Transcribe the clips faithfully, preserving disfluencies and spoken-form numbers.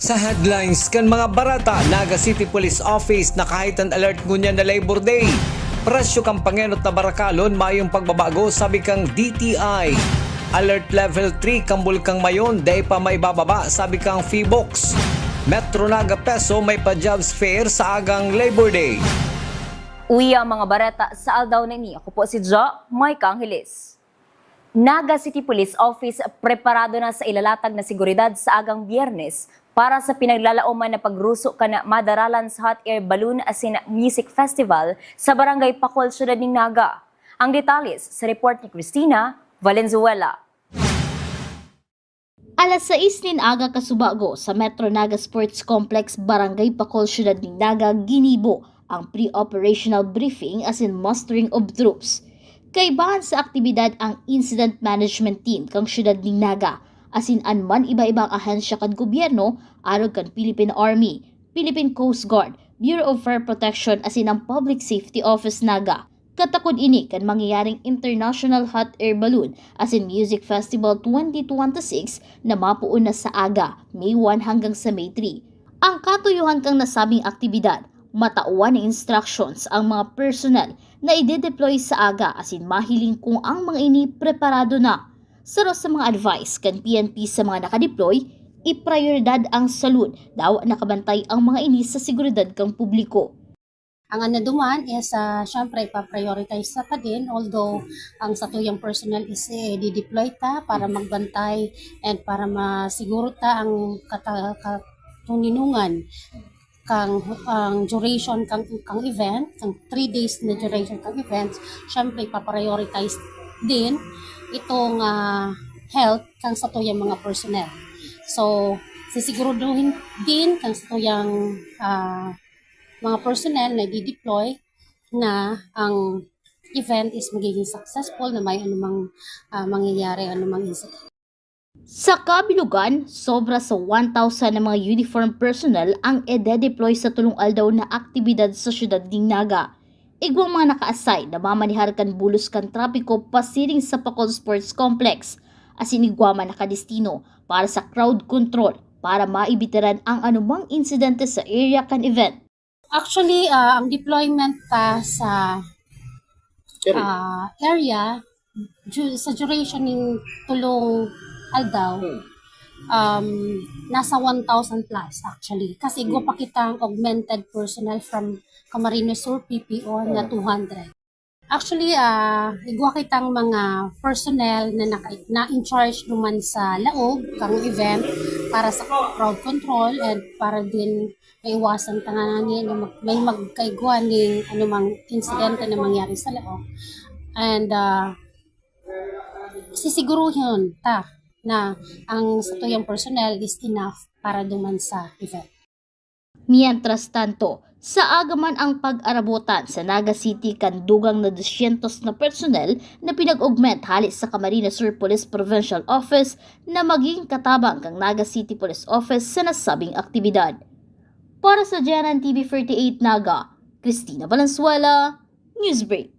Sa headlines kan mga bareta, Naga City Police Office naka-heightened alert ngunyan na Labor Day. Presyo kan pangenot na barakalon mayong pagbabago, sabi kang D T I. Alert Level three kan Bulkang Mayon, dai pa maibababa, sabi kang Phivolcs. Metro Naga Peso may pa-jobs fair sa agang Labor Day. Uya ang mga bareta sa aldaw na ini. Ako po si Jo Mike Angeles. Naga City Police Office preparado na sa ilalatag na seguridad sa agang Biyernes para sa pinaglalaoman na pagruso kan madaralan sa hot air balloon asin music festival sa Barangay Pacol, Siyudad nin Naga. Ang detalles sa report ni Christina Valenzuela. Alas sais nin aga kasubago sa Metro Naga Sports Complex, Barangay Pacol, Siyudad nin Naga, ginibo ang pre-operational briefing asin mustering of troops. Kaibahan sa aktibidad ang Incident Management Team kan Siyudad nin Naga asin an man iba-ibang ahensya kan gobyerno, arog kan Philippine Army, Philippine Coast Guard, Bureau of Fire Protection asin ang Public Safety Office Naga. Katakod ini kan mangyayaring International Hot Air Balloon asin Music Festival twenty twenty-six na mapoon na sa aga, May one hanggang sa May three. Ang katuyohan kan nasabing aktibidad, matawan na instructions ang mga personnel na ide-deploy sa aga asin mahiling kung ang mga ini preparado na. Saro sa mga advice kan P N P sa mga nakadeploy, iprayoridad ang salud, dawa nakabantay ang mga ini sa seguridad kan publiko. Ang ano duman is, ah, siyempre, ipa-prioritize ta pa din, although ang satuyang personnel is, eh, di-deploy ta para magbantay and para masiguro ta ang kata-, katoninongan kang, ang duration kang, kang event, kang three days na duration kang event, siyempre, ipa-prioritize din itong, ah, health kang satuyang mga personnel. So, sisiguraduhin din kang satuyang, ah, mga personnel na i-deploy na ang event is magiging successful, na may anumang, ah, mangyayari, anumang incident. Sa kabilugan, sobra sa one thousand na mga uniform personnel ang ide-deploy sa tolong aldaw na aktibidad sa siyudad nin Naga. Igwang mga naka-assign na mamanihar kan bulos kan trapiko pasiring sa Pacol Sports Complex, asin igwa man nakadestino para sa crowd control para maibitaran ang anumang insidente sa area kan event. Actually, ah, ang deployment ta sa, Area. ah, area, du-, sa duration nin tolong aldaw, Hmm. um, nasa one thousand plus actually. Kasi igwa Hmm. pa kitang augmented personnel from Camarines Sur, P P O, na Hmm. two hundred. Actually, ah, igwa kitang mga personnel na naka-, na in charge duman sa laog kang event para sa crowd control and para din maiwasan ta ngani na mag-, may magkaigwa ning anumang insidente na mangyari sa laog. And, ah, sisiguruhon ta na ang satuyang personnel is enough para duman sa event. Mientras tanto, sa aga man ang pag-arabotan sa Naga City kan dugang na dosyentos na personnel na pinag-augment hale sa Camarines Sur Police Provincial Office na magin katabang kan Naga City Police Office sa nasabing aktibidad. Para sa G N N T V forty-eight Naga, Christina Valenzuela, Newsbreak.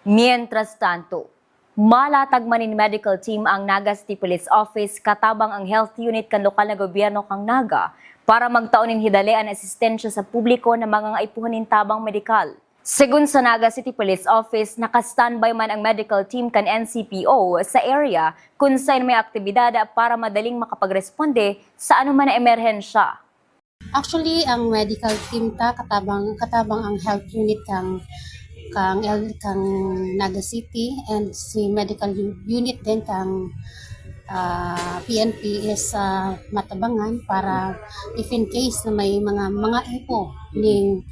Mientras tanto, malatag man nin medical team ang Naga City Police Office katabang ang health unit kan lokal na gobyerno kan Naga para magtao nin hidalean na asistensya sa publiko na mangangaipuhan nin tabang medikal. Segun sa Naga City Police Office, naka-standby man ang medical team kan N C P O sa area kun saen may aktibidad para madaling makapagresponde sa anoman na emerhensya. Actually, ang medical team ta katabang, katabang ang health unit kang, kang L-, kang Naga City, and si medical u-, unit din kang, ah, P N P is, ah, matabangan para if in case na may mga, mga ipo ning,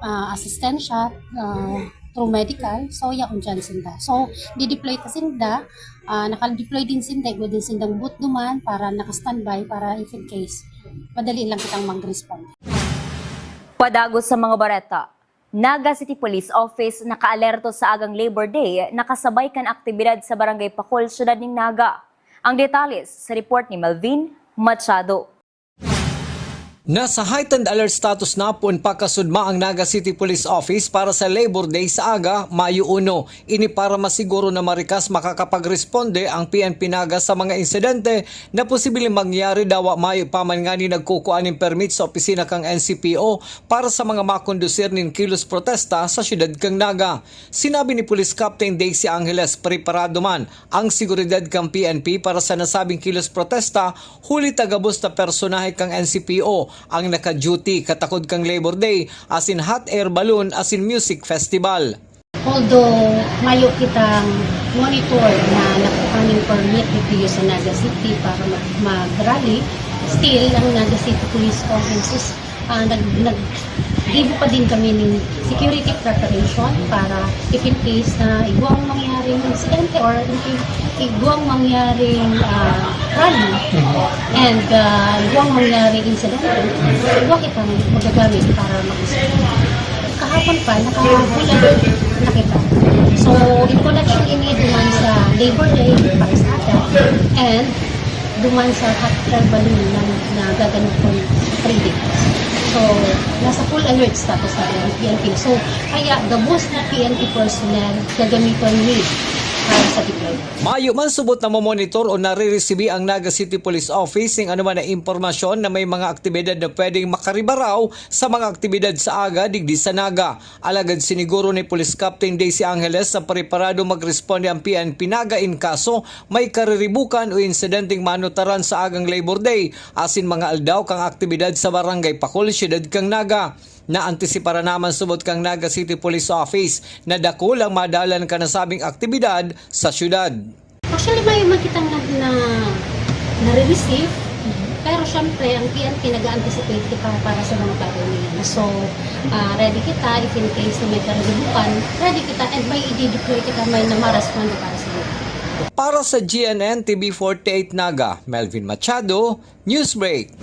ah, asistensya, ah, through medical, so yaon dyan sinda. So, di-deploy ta sinda, ah, naka-deploy din sinda, igwa din sindang booth duman para naka-standby para if in case, madali lang kitang mag-respond. Padagos sa mga bareta, Naga City Police Office nakaalerto sa agang Labor Day na kasabay kan aktibidad sa Barangay Pacol, Siyudad nin Naga. Ang detalles sa report ni Melvin Machado. Nasa heightened alert status na poon pakasudma ang Naga City Police Office para sa Labor Day sa aga, Mayo uno. Ini para masiguro na marikas makakapagresponde ang P N P Naga sa mga insidente na posibleng mangyari dawa mayo pa man ngani nagkukua nin permit sa opisina kan N C P O para sa mga makondusir nin kilos protesta sa siyudad kan Naga. Sinabi ni Police Captain Daisy Angeles, preparado man ang seguridad kan P N P para sa nasabing kilos protesta, huli ta gabos na personahe kan N C P O ang naka-duty katakod kan Labor Day, asin hot air balloon, asin music festival. Although mayo kitang monitor na nakuha ning permit dito sa Naga City para mag-, mag-rally, still, ang Naga City Police Office is, ah, nag-, nag-, gibo pa din kami ng security preparation para if in case na igwang mangyaring insidente or if in case igwang mangyaring, ah, rally and, ah, igwang mangyaring insidente, igwa kitang magagamit para mag-, kahapon pa, naka-full alert na kita. So, in connection ini duman sa Labor Day para sa atin, and duman sa hot air balloon na, na gaganapon three days. So, nasa full alert status na ang P N P. So, kaya gabos na P N P personnel gagamiton ni para sa deployment. Mayo man subot na mamonitor o nariresibi ang Naga City Police Office ning anoman na impormasyon na may mga aktibidad na pwedeng makaribaraw sa mga aktibidad sa aga digdi sa Naga. Alagad siniguro ni Police Captain Daisy Angeles na preparado magresponde ang P N P Naga in kaso may kariribukan o insidenteng manutaran sa agang Labor Day asin mga aldaw kan aktibidad sa Barangay Pakol, siyudad kan Naga. Naantisipara naman subot kan Naga City Police Office na dakul ang madalan kan nasabing aktibidad sa siyudad. Actually, may man kitang na, na, nare-receive. Pero syempre, ang P N P nag-a-anticipate kita para sa mga bagay na yan. So, ah, ready kita. If in case na may kariribukan, ready kita and may i-deploy kita, may na ma-respond para sa mga. Para sa G N N T V forty-eight Naga, Melvin Machado, Newsbreak.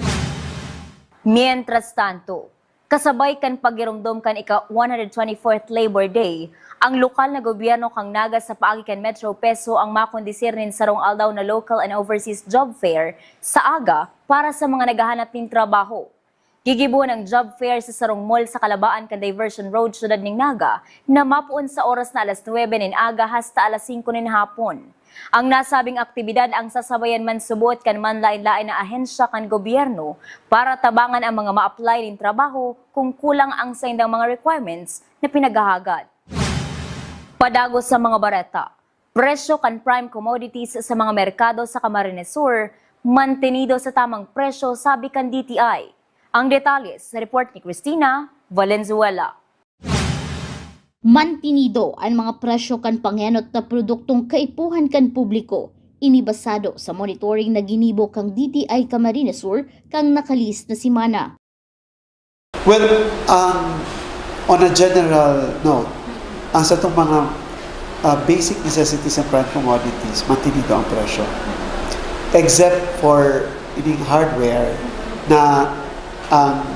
Mientras tanto, kasabay kan paghiromdom kan ika one hundred twenty-fourth Labor Day, ang lokal na gobyerno kan Naga sa paagi kan Metro Peso ang makondisir nin sarong aldaw na local and overseas job fair sa aga para sa mga naghahanap nin trabaho. Gigibohon ang job fair sa sarong mall sa kalabaan kan Diversion Road, siyudad nin Naga, na mapoon sa oras na alas nuebe nin aga hasta alas singko nin hapon. Ang nasabing aktibidad ang sasabayan man subot kan manlaen-laen na ahensya kan gobyerno para tabangan ang mga ma-apply nin trabaho kung kulang ang saindang mga requirements na pinaghahagad. Padagos sa mga bareta, presyo kan prime commodities sa mga merkado sa Camarines Sur mantenido sa tamang presyo, sabi kan D T I. Ang detalye sa report ni Christina Valenzuela. Mantinido an mga presyo kan pangenot na produktong kaipuhan kan publiko. Ini basado sa monitoring na ginibo kan D T I Camarines Sur kan nakalihis na semana. Well, um, on a general note, ang satong mga, uh, basic necessities and prime commodities, mantinido ang presyo. Except for ining hardware na ang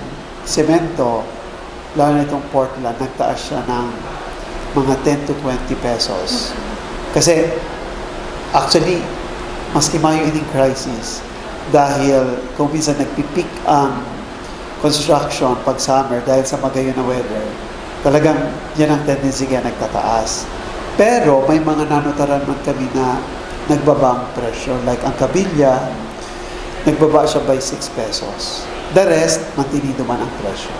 semento, lalo na itong Portland, nagtaas siya ng mga ten to twenty pesos. Kasi, actually, maski mayo ining crisis, dahil kung minsan nagpipik ang construction pag summer dahil sa magayon na weather, talagang yan ang tendency kaya nagtataas. Pero may mga nanotaran man kami na nagbabang presyo, like ang kabilya, nagbaba siya by six pesos. The rest, mantinido man ang presyo.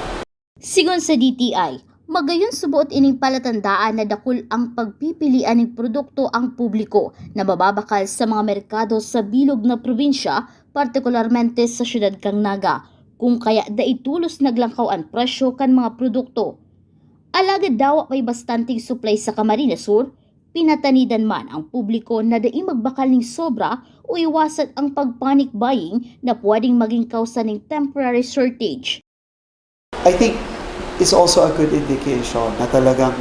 Sigon sa D T I, magayon suboot ining palatandaan na dakul ang pagpipilian ning produkto ang publiko na mababakal sa mga merkado sa bilog na probinsya, partikularmente sa siyudad kan Naga, kung kaya dai tolos naglangkaw an presyo kan mga produkto. Alagad dawa pa'y bastanteng supply sa Camarines Sur, pinatanidan man ang publiko na dai magbakal ning sobra o iwasan ang pag-panic buying na pwedeng maging kawsa ning temporary shortage. I think it's also a good indication na talagang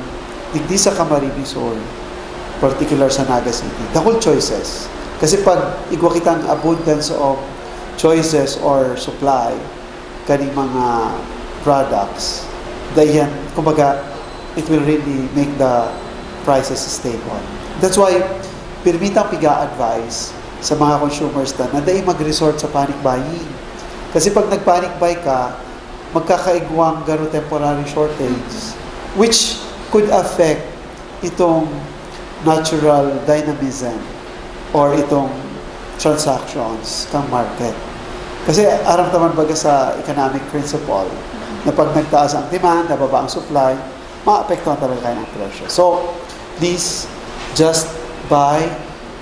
digdi sa Camarines Sur, particular sa Naga City, dakul choices. Kasi pag igwa kitang abundance of choices or supply kaning mga products, dayan, kumbaga, it will really make the prices stable. That's why, pirmi tang piga-advise sa mga consumers ta na dai mag-resort sa panic buying. Kasi pag nag-panic buy ka, magkakaigwang garo temporary shortage, which could affect itong natural dynamism or itong transactions kang market. Kasi aram naman baga sa economic principle na pag nagtaas ang demand, nababa ang supply, maapektuhan talaga kayo ng presyo. So, please just buy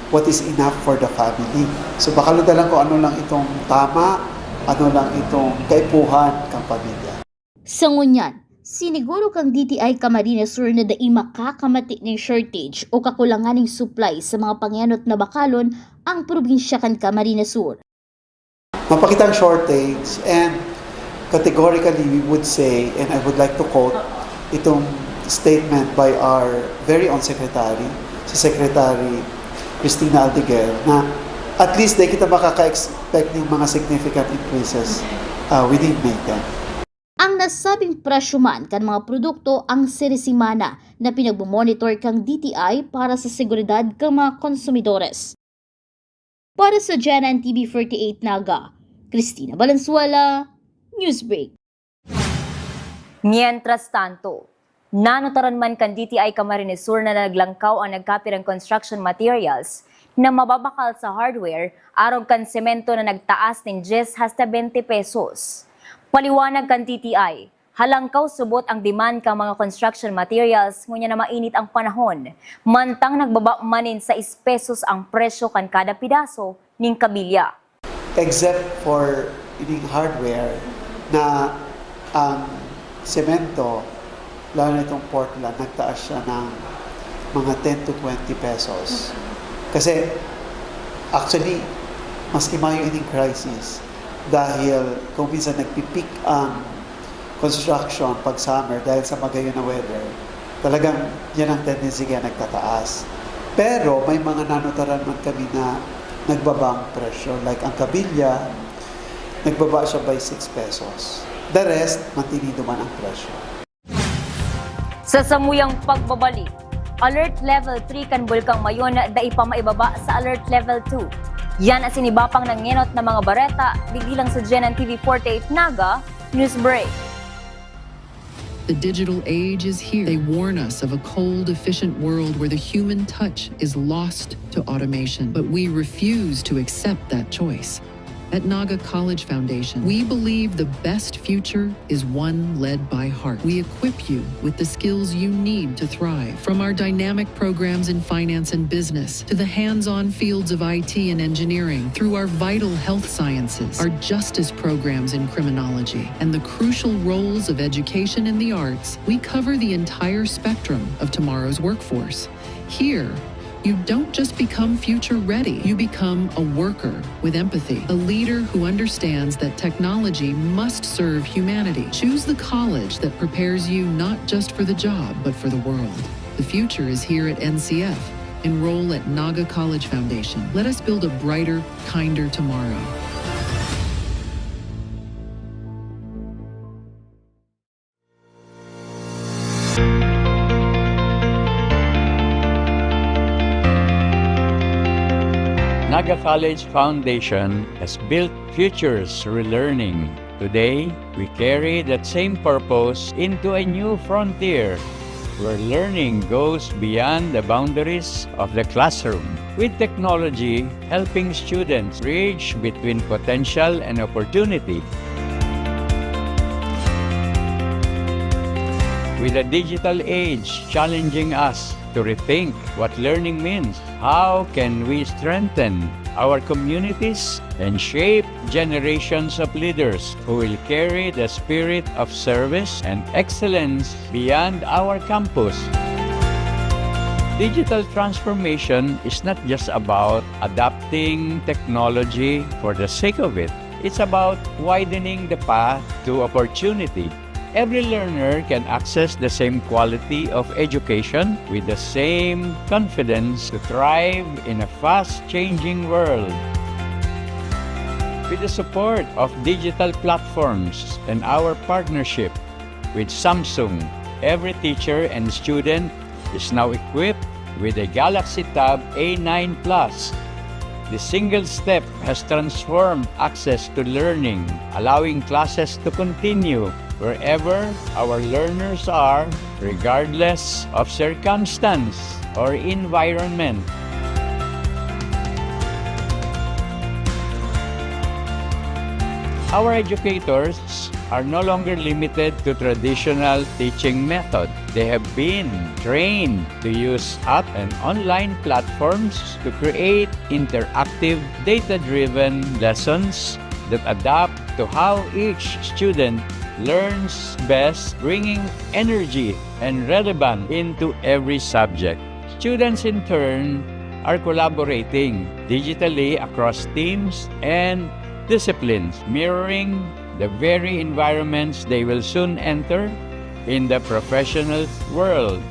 what is enough for the family. So, bakal na lang kung ano lang itong tama, ano lang itong kaipuhan kang pamilya. Sa ngunyan, siniguro kang D T I Camarines Sur na dai makakamati nin shortage o kakulangan nin supply sa mga pangenot na bakalon ang probinsya kan Camarines Sur. Mapakitang shortage and categorically we would say, and I would like to quote itong statement by our very own secretary, si Secretary Cristina Aldeguer, na at least di kita makaka-expect ng mga significant increases uh, within May ten. Ang nasabing presyo man kan mga produkto ang sinisimana na pinagmomonitor kang D T I para sa seguridad kan mga konsumidores. Para sa G N N T V forty-eight Naga, Cristina Valenzuela, Newsbreak. Mientras tanto, nanutaran man kan D T I Camarines Sur na naglangkaw ang nagkapirang construction materials na mababakal sa hardware arog kan semento na nagtaas nin diyes hasta bente pesos. Paliwanag kan D T I, halangkaw subot ang demand kan mga construction materials ngunyan na mainit ang panahon, mantang nagbaba man nin sais pesos ang presyo kan kada pidaso nin kabilya. Except for ining hardware na ang semento, lalo na itong Portland, nagtaas siya ng mga ten to twenty pesos. Kasi actually, maski mayo ining crisis dahil kung minsan nagpipik ang construction pag summer dahil sa magayon na weather, talagang yan ang tendency kaya nagtataas. Pero may mga nanutaran man kami na nagbabang presyo. Like ang kabilya, nagbaba siya by six pesos. The rest, mantinido man ang presyo. Sa samuyang pagbabalik, Alert Level three kan Bulkang Mayon dai pa maibaba sa Alert Level two. Yan ang sinibapang nangenot na mga bareta, digdi lang sa G N N T V forty-eight Naga, News Break. The digital age is here. They warn us of a cold, efficient world where the human touch is lost to automation. But we refuse to accept that choice. At Naga College Foundation, we believe the best future is one led by heart. We equip you with the skills you need to thrive. From our dynamic programs in finance and business to the hands on fields of I T and engineering, through our vital health sciences, our justice programs in criminology, and the crucial roles of education and the arts, we cover the entire spectrum of tomorrow's workforce. Here, you don't just become future ready, you become a worker with empathy, a leader who understands that technology must serve humanity. Choose the college that prepares you not just for the job, but for the world. The future is here at N C F. Enroll at Naga College Foundation. Let us build a brighter, kinder tomorrow. Naga College Foundation has built futures through learning. Today, we carry that same purpose into a new frontier where learning goes beyond the boundaries of the classroom, with technology helping students bridge between potential and opportunity. With the digital age challenging us to rethink what learning means, how can we strengthen our communities and shape generations of leaders who will carry the spirit of service and excellence beyond our campus? Digital transformation is not just about adopting technology for the sake of it. It's about widening the path to opportunity. Every learner can access the same quality of education with the same confidence to thrive in a fast-changing world. With the support of digital platforms and our partnership with Samsung, every teacher and student is now equipped with a Galaxy Tab A nine Plus. The single step has transformed access to learning, allowing classes to continue wherever our learners are, regardless of circumstance or environment. Our educators are no longer limited to traditional teaching method. They have been trained to use app and online platforms to create interactive, data-driven lessons that adapt to how each student learns best, bringing energy and relevance into every subject. Students, in turn, are collaborating digitally across teams and disciplines, mirroring the very environments they will soon enter in the professional world.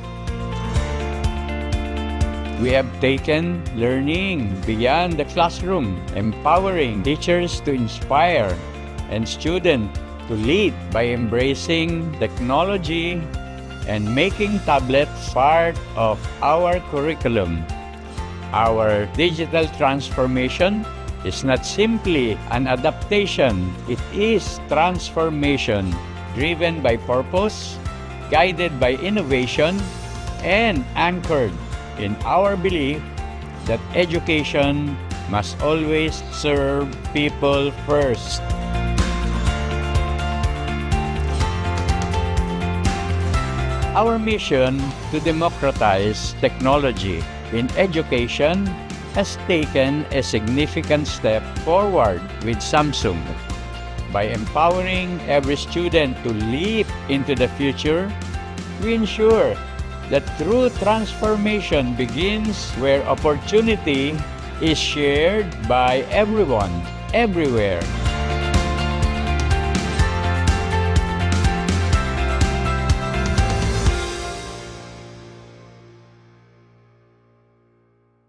We have taken learning beyond the classroom, empowering teachers to inspire and students to lead by embracing technology and making tablets part of our curriculum. Our digital transformation is not simply an adaptation, it is transformation driven by purpose, guided by innovation, and anchored in our belief that education must always serve people first. Our mission to democratize technology in education has taken a significant step forward with Samsung. By empowering every student to leap into the future, we ensure that true transformation begins where opportunity is shared by everyone, everywhere.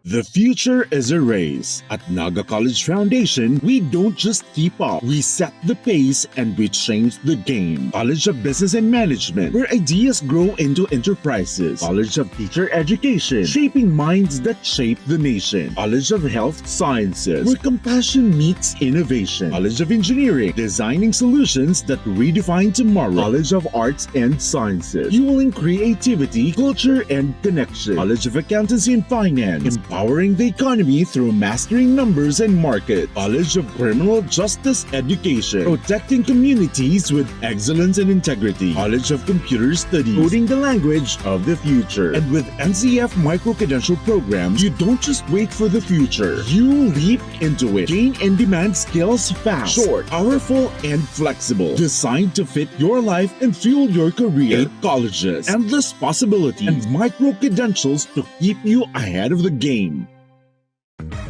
The future is a race. At Naga College Foundation, we don't just keep up, we set the pace and we change the game. College of Business and Management, where ideas grow into enterprises. College of Teacher Education, shaping minds that shape the nation. College of Health Sciences, where compassion meets innovation. College of Engineering, designing solutions that redefine tomorrow. College of Arts and Sciences, fueling creativity, culture, and connection. College of Accountancy and Finance, empowering the economy through mastering numbers and market. College of Criminal Justice Education, protecting communities with excellence and integrity. College of Computer Studies, coding the language of the future. And with N C F micro-credential programs, you don't just wait for the future. You leap into it. Gain in-demand skills fast, short, powerful, and flexible. Designed to fit your life and fuel your career. Eight colleges, endless possibilities, and micro-credentials to keep you ahead of the game.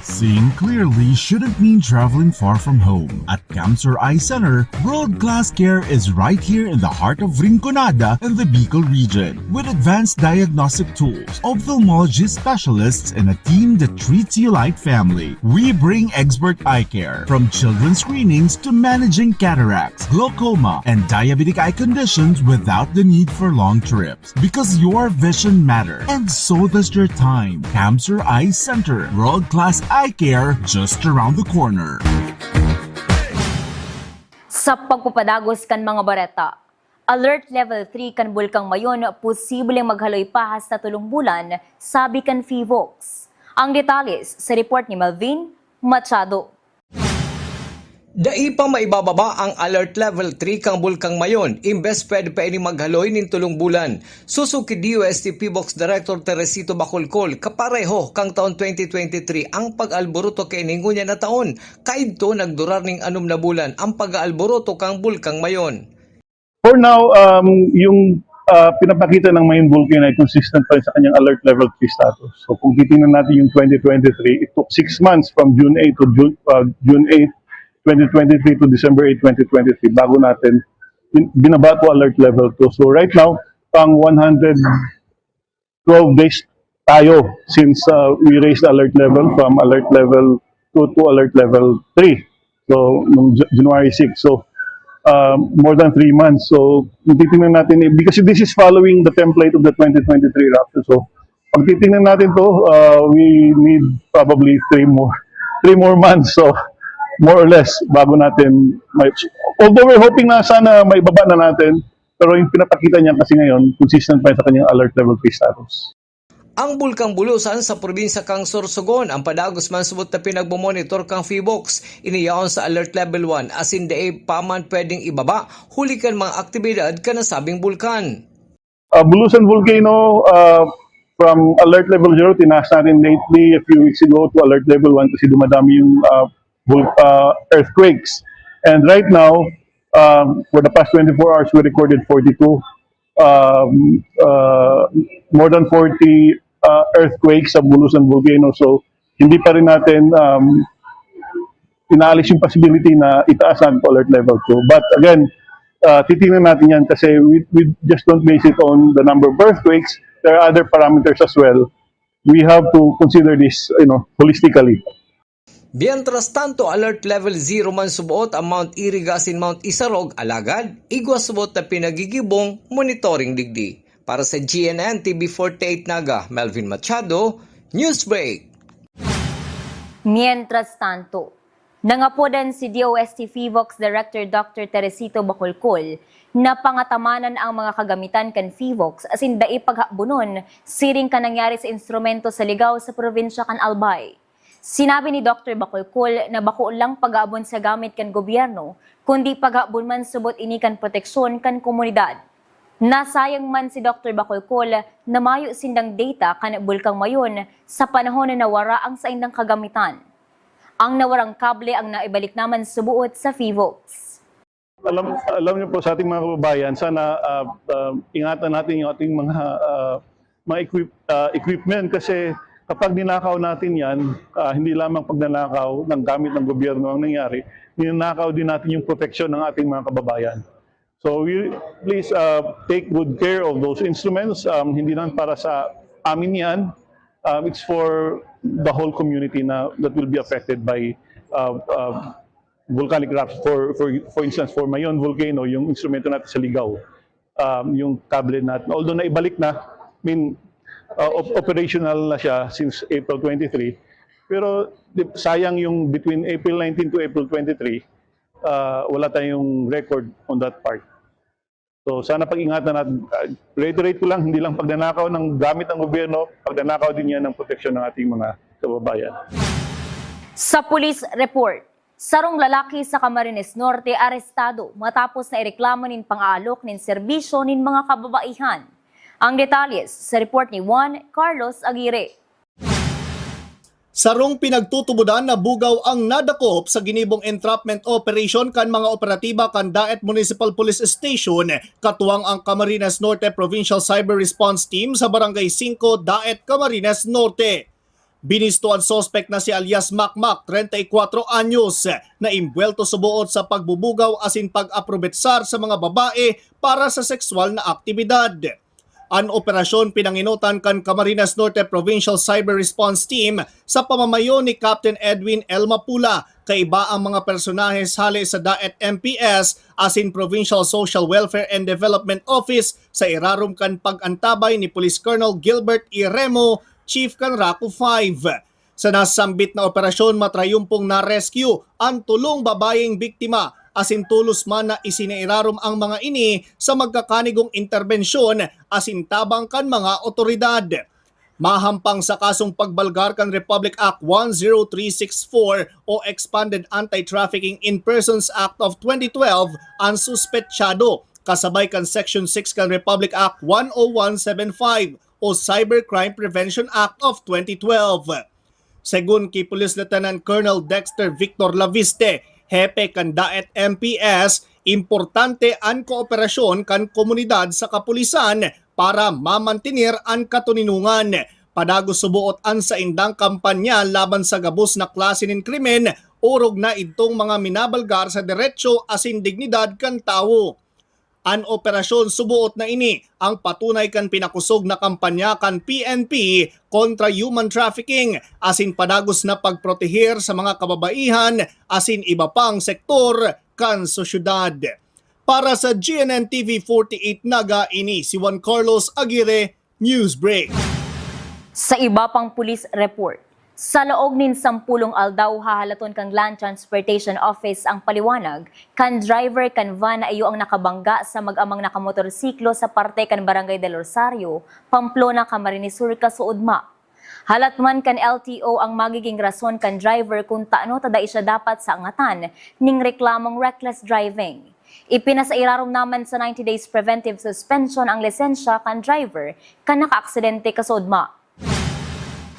Seeing clearly shouldn't mean traveling far from home. At Camsur Eye Center, world-class care is right here in the heart of Rinconada and the Bicol region. With advanced diagnostic tools, ophthalmology specialists, and a team that treats you like family, we bring expert eye care, from children's screenings to managing cataracts, glaucoma, and diabetic eye conditions without the need for long trips. Because your vision matters, and so does your time. Camsur Eye Center, world-class eye care just around the corner. Sa pagpapadagos kan mga bareta, Alert Level three kan Bulkang Mayon posibleng maghaloy pa hasta tolong bulan, sabi kan PHIVOLCS. Ang detalye sa report ni Melvin Machado. Dai pa maibababa ang Alert Level three kan Bulkang Mayon, imbes pwede pa ini maghaloy nin tolong bulan. Susuki D O S T PHIVOLCS Director Teresito Bacolcol, kapareho kan taon twenty twenty-three ang pag-alboroto kaini ngunyan na taon. Kaidto nagdurar nin anom na bulan ang pag-aalboroto kan Bulkang Mayon. For now, um, yung, ah, pinapakita ng Mayon Bulkang ay consistent pa rin sa kanyang alert level three status. So, kung titingnan natin yung twenty twenty-three, it took six months from June eight to June, ah, June eight, twenty twenty-three to December eight, twenty twenty-three bago natin bin-, binaba to alert level two. So, right now, pang one hundred twelve days tayo since, uh, we raised the alert level from alert level two to alert level three. So, nung J-, January six. So, uh, more than three months. So, kung titingnan natin, eh, because this is following the template of the twenty twenty-three rapture. So, pag titingnan natin to, uh, we need probably three more Three more months, so more or less, bago natin may, although we're hoping na sana maibaba na natin, pero yung pinapakita niya kasi ngayon, consistent pa rin sa kanyang alert level three status. Ang Bulkang Bulusan sa probinsya kan Sorsogon ang padagos man subot na pinagmomonitor kan PHIVOLCS. Ini yaon sa Alert Level one, asin dai pa man pwedeng ibaba huli kan mga aktibidad kan nasabing bulkan. Uh, Bulusan Volcano, uh, from alert level zero, tinaas natin lately, a few weeks ago, to alert level one kasi dumadami yung uh, vul- uh, earthquakes. And right now, um, for the past twenty-four hours, we recorded forty-two. Um, uh, more than forty uh, earthquakes sa Bulusan Volcano. So, hindi pa rin natin um, inaalis yung possibility na itaas natin to alert level two. But again, uh, titingnan natin yan kasi we, we just don't base it on the number of earthquakes. There are other parameters as well. We have to consider this, you know, holistically. Mientras tanto, alert level zero man suboot ang Mount Iriga asin Mount Isarog, alagad igwa suboot na pinagigibong monitoring digdi. Para sa G N N T V forty-eight Naga, Melvin Machado, Newsbreak. Mientras tanto, nangapodan si D O S T PHIVOLCS Director Doctor Teresito Bacolcol na pangatamanan ang mga kagamitan kan PHIVOLCS asin dai paghabonon, siring kan nangyari sa instrumento sa Ligao sa probinsya kan Albay. Sinabi ni Doctor Bacolcol na bako lang pag-aabon sa gamit kan gobyerno, kundi pag-aabon man subot ini kan proteksyon kan komunidad. Nasayang man si Doctor Bacolcol na mayo sindang data kan Bulkang Mayon sa panahon na nawara ang saindang kagamitan. Ang nawarang kable ang naibalik naman subuot sa PHIVOLCS. Alam, alam niyo po, sa ating mga kababayan, sana uh, uh, ingatan natin yung ating mga uh, mga equip, uh, equipment kasi kapag ninakaw natin yan, uh, hindi lamang pagnanakaw ng gamit ng gobyerno ang nangyari, ninanakaw din natin yung proteksyon ng ating mga kababayan. So we, please uh, take good care of those instruments. Um, hindi lang para sa amin yan. Um, it's for the whole community na that will be affected by uh, uh, volcanic eruption. For, for, for instance, for Mayon Volcano, yung instrumento natin sa Ligao, um, yung kable natin. Although naibalik na, I mean, uh, op- operational na siya since April twenty-three. Pero di, sayang yung between April nineteen to April twenty-three, uh, wala tayong record on that part. So sana pag-ingatan natin. Uh, reiterate ko lang, hindi lang pagnanakaw ng gamit ng gobyerno, pagnanakaw din yan ng proteksyon ng ating mga kababayan. Sa police report, sarong lalaki sa Camarines Norte arestado matapos na ireklamo nin pang-aalok nin serbisyo nin mga kababaihan. Ang detalles sa report ni Juan Carlos Aguirre. Sarong pinagtutubodan na bugaw ang nadakop sa ginibong entrapment operation kan mga operatiba kan Daet Municipal Police Station, katuwang ang Camarines Norte Provincial Cyber Response Team sa Barangay singko, Daet, Camarines Norte. Binisto an suspek na si alias Makmak, treinta y cuatro anyos, na imbwelto suboot sa pagbubugaw asin pag-aprobetsar sa mga babae para sa sexual na aktibidad. An operasyon pinangenotan kan Camarines Norte Provincial Cyber Response Team sa pamamayo ni Captain Edwin L. Mapula, kaiba ang mga personahes hale sa Daet M P S asin Provincial Social Welfare and Development Office sa irarom kan pag-antabay ni Police Colonel Gilbert E. Remo, Chief kan RACU five. Sa nasambit na operasyon, matrayumpong na-rescue an tolong babayeng biktima asin tolos man na isinairarom ang mga ini sa magkakanigong interbensyon asin tabang kan mga otoridad. Mahampang sa kasong pagbalgar kan Republic Act one zero three six four o Expanded Anti-Trafficking in Persons Act of twenty twelve an suspetsado, kasabay kan Section six kan Republic Act one oh one seven five o Cybercrime Prevention Act of twenty twelve. Segun ki Police Lieutenant Colonel Dexter Victor Laviste, hepe kan Daet M P S, importante an kooperasyon kan komunidad sa kapulisan para mamantener an katoninongan. Padagos suboot an saindang kampanya laban sa gabos na klase nin krimen, orog na idtong mga minabalgar sa derecho asin dignidad kan tawo. An operasyon suboot na ini ang patunay kan pinakosog na kampanya kan P N P kontra human trafficking asin padagos na pagproteher sa mga kababaihan asin iba pang sektor kan sosyedad. Para sa G N N T V forty-eight Naga, ini si Juan Carlos Aguirre, Newsbreak. Sa iba pang police report, Sa laog nin sampulong aldaw, hahalaton kan Land Transportation Office ang paliwanag kan driver kan van na iyo ang nakabangga sa mag-amang nakamotorsiklo sa parte kan Barangay Del Rosario, Pamplona, Camarines Sur, kasuodma. Halat man kan L T O ang magiging rason kan driver kun tano ta dai siya dapat sa angatan ning reklamong reckless driving. Ipinasairarom naman sa ninety days preventive suspension ang lisensya kan driver kan nakaaksidente kasuodma.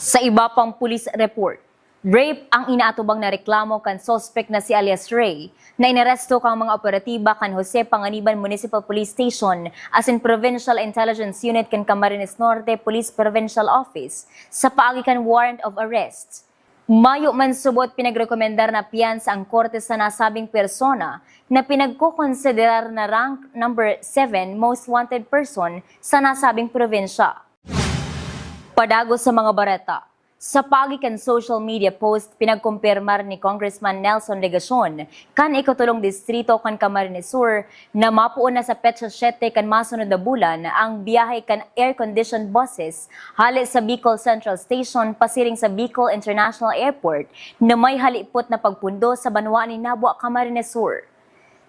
Sa iba pang police report, rape ang inaatubang na reklamo kan suspek na si alias Ray, na inaresto kan mga operatiba kan Jose Panganiban Municipal Police Station asin Provincial Intelligence Unit kan Camarines Norte Police Provincial Office sa paagi kan warrant of arrest. Mayo man subot pinagrekomendar na piyansa ang korte sa nasabing persona na pinagkokonsiderar na rank number seven most wanted person sa nasabing probinsya. Padagos sa mga bareta. Sa paagi kan social media post, pinagkumpirmar ni Congressman Nelson Legacion kan ikatolong distrito kan Camarines Sur na mapoon na sa petsa siyete kan masunod na bulan ang biyahe kan air-conditioned buses hale sa Bicol Central Station pasiring sa Bicol International Airport na may halipot na pagpundo sa banwaan nin Nabua, Camarines Sur.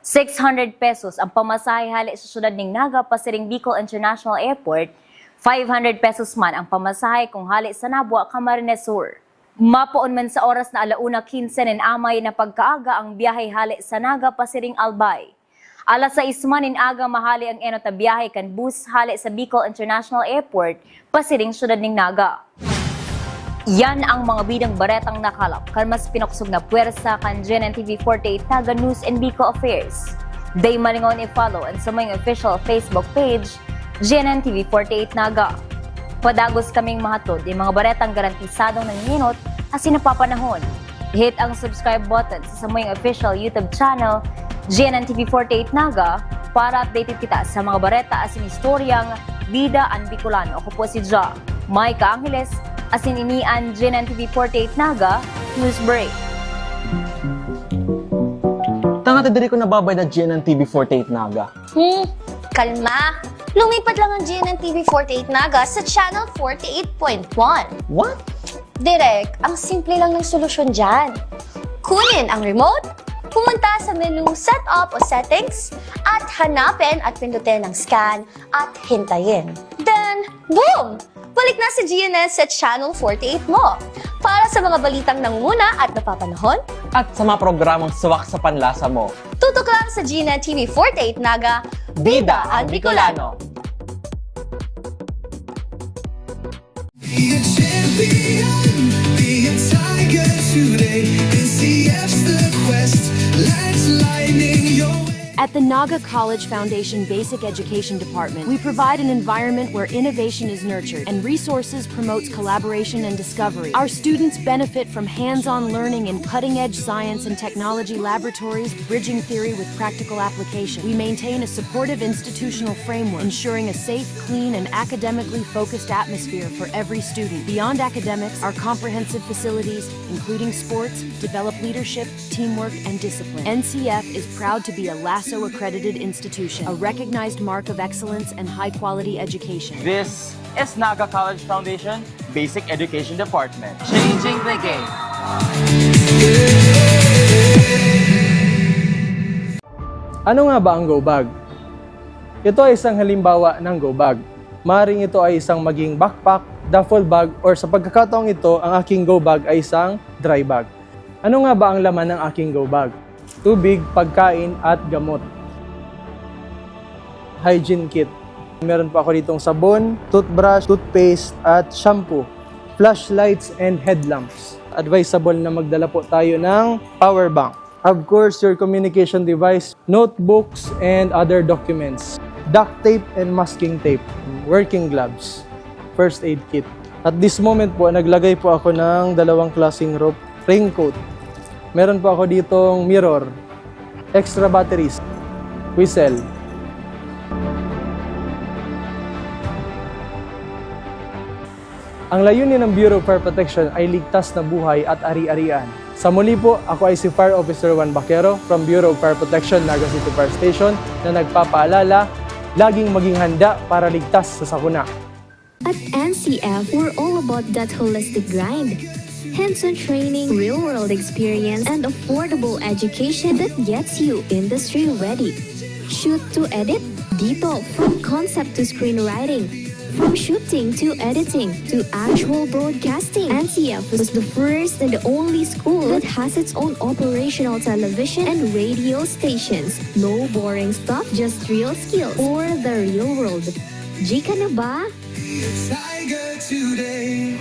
Six hundred pesos ang pamasahe hale sa siyudad nin Naga pasiring Bicol International Airport, five hundred pesos man ang pamasahe kung hale sa Nabua, Camarines Sur. Mapoon man sa oras na ala una quince nin amay na pagkaaga ang biyahe hale sa Naga pasiring Albay. Alas sais man nin aga mahale ang enot na biyahe kan bus hale sa Bicol International Airport pasiring siyudad nin Naga. Yan ang mga bidang baretang nakalap kan mas pinokusog na pwersa kan G N N T V forty-eight Naga News and Bicol Affairs. Dai malingaw na i-follow an samuyang official Facebook page, G N N T V forty-eight Naga. Padagos kaming mahatod nin mga baretang garantisadong nanginot asin napapanahon. Hit ang subscribe button sa samuyang official YouTube channel, G N N T V forty-eight Naga, para updated kita sa mga bareta asin istoryang bida an Bicolano. Ako po si Ja Micah Angeles, asin ini an G N N T V forty-eight Naga News Break. Tanga ta diri ko nababayad na G N N T V forty-eight Naga. Hmm, kalma. Lumipat lang ang G N N T V forty-eight Naga sa Channel forty-eight point one. What? Direk, ang simple lang ng solusyon dyan. Kunin ang remote, pumunta sa menu Setup o Settings, at hanapin at pindutin ang Scan at hintayin. Then, boom! Balik na si G N N sa Channel forty-eight mo. Para sa mga balitang nangunguna at napapanahon, at sa mga programang swak sa panlasa mo, tutok lang sa G N N T V forty-eight Naga, Bida ang Bicolano. Be a champion, be a tiger today. N C F's the quest, let's lightning your way. At the Naga College Foundation Basic Education Department, we provide an environment where innovation is nurtured and resources promotes collaboration and discovery. Our students benefit from hands-on learning in cutting-edge science and technology laboratories, bridging theory with practical application. We maintain a supportive institutional framework, ensuring a safe, clean, and academically focused atmosphere for every student. Beyond academics, our comprehensive facilities, including sports, develop leadership, teamwork, and discipline. N C F is proud to be a LASO-accredited institution, a recognized mark of excellence and high-quality education. This is Naga College Foundation Basic Education Department. Changing the game. Ano nga ba ang go bag? Ito ay isang halimbawa ng go bag. Maring ito ay isang maging backpack, duffel bag, or sa pagkakataong ito, ang aking go bag ay isang dry bag. Ano nga ba ang laman ng aking go bag? Tubig, pagkain, at gamot. Hygiene kit. Meron po ako ditong sabon, toothbrush, toothpaste, at shampoo. Flashlights and headlamps. Advisable na magdala po tayo ng power bank. Of course, your communication device, notebooks, and other documents. Duct tape and masking tape, working gloves, first aid kit. At this moment po, naglagay po ako ng dalawang klaseng rope, raincoat. Meron po ako ditong mirror, extra batteries, whistle. Ang layunin ng Bureau of Fire Protection ay ligtas na buhay at ari-arian. Sa muli po, ako ay si Fire Officer Juan Baquero from Bureau of Fire Protection, Naga City Fire Station, na nagpapaalala, laging maging handa para ligtas sa sakuna. At N C F, we're all about that holistic grind. hands-on training, real-world experience, and affordable education that gets you industry-ready. Shoot to edit? Dito, from concept to screenwriting, from shooting to editing to actual broadcasting, N C F was the first and only school that has its own operational television and radio stations. No boring stuff, just real skills for the real world. G ka na ba? Tiger today.